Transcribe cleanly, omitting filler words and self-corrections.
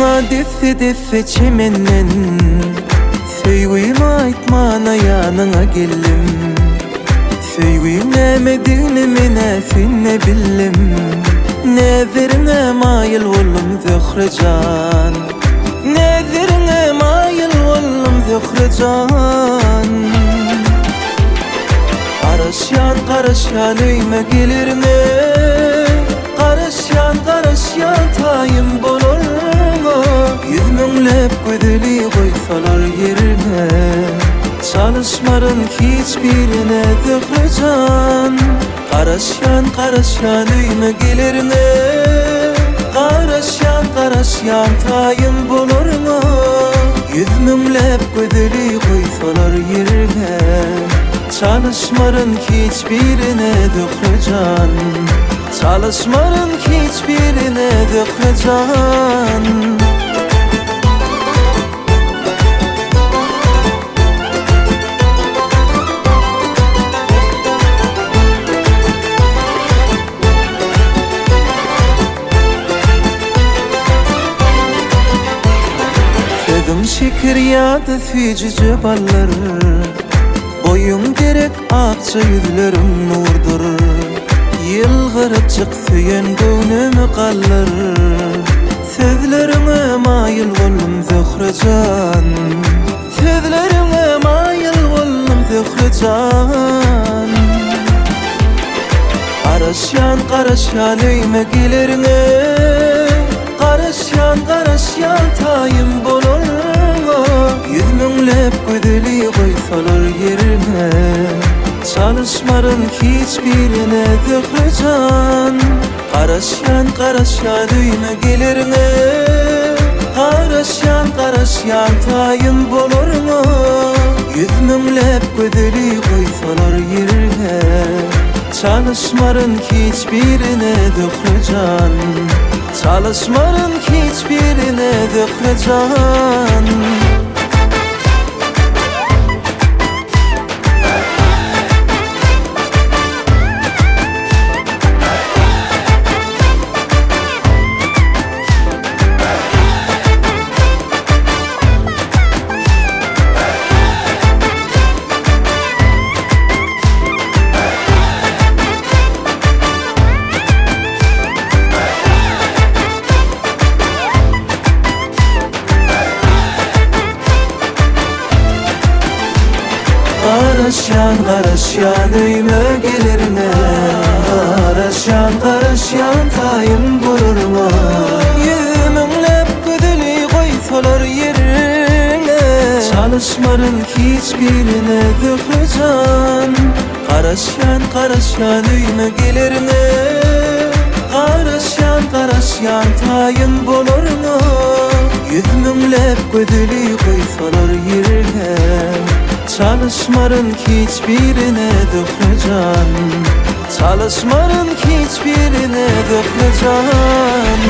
Saňa desse-desse çemenden Söýgümi aýtmana ýanyňa geldim. Söýgüň nämedigini men-ä sende bildim. Nezeriňe maýyl boldum Zöhre jan. Nezeriňe maýyl boldum Zöhre jan. Garaşýan, garaşýan öýüme geleriňe. Garaşýan, garaşýan taýyn bolaryňa. Ýüzmüňläp gözeli goýsalar ýerine. Çalyşmaryn hiç birine Zöhre jan. Garaşýan, garaşýan öýüme geleriňe. Garaşýan, garaşýan taýyn bolaryňa. Ýüzmüňläp gözeli goýsalar ýerine. Çalyşmaryn hiç birine Zöhre jan. Çalyşmaryn hiç birine Zöhre jan. Sözüň şeker ýa-da süýjüje baldyr. Boýuň derek akja ýüzleriň nurdur. Ýylgyrypjyk söýen göwnümi galdyr. Sözleriňe maýyl boldum Zöhre jan. Sözleriňe maýyl boldum Zöhre jan. Garaşýan, garaşýan öýüme geleriňe. Garaşýan, garaşýan taýyn bolaryňa. Ýüzmüňläp gözeli goýsalar ýerine. Çalyşmaryn hiç birine Zöhre jan. Garaşýan, garaşýan öýüme geleriňe. Garaşýan, garaşýan taýyn bolaryňa. Ýüzmüňläp gözeli goýsalar ýerine. Çalyşmaryn hiç birine Zöhre jan. Çalyşmaryn hiç birine Zöhre jan. Garaşýan, garaşýan öýüme geleriňe. Garaşýan, garaşýan taýyn bolaryňa. Ýüzmüňläp gözeli goýsalar ýeriňe. Çalyşmaryn hiç birine Zöhre jan. Garaşýan, garaşýan öýüme geleriňe. Garaşýan, garaşýan taýyn bolaryňa. Ýüzmüňläp gözeli goýsalar ýerine. Çalyşmaryn hiç birine Zöhre jan. Çalyşmaryn hiç birine Zöhre jan.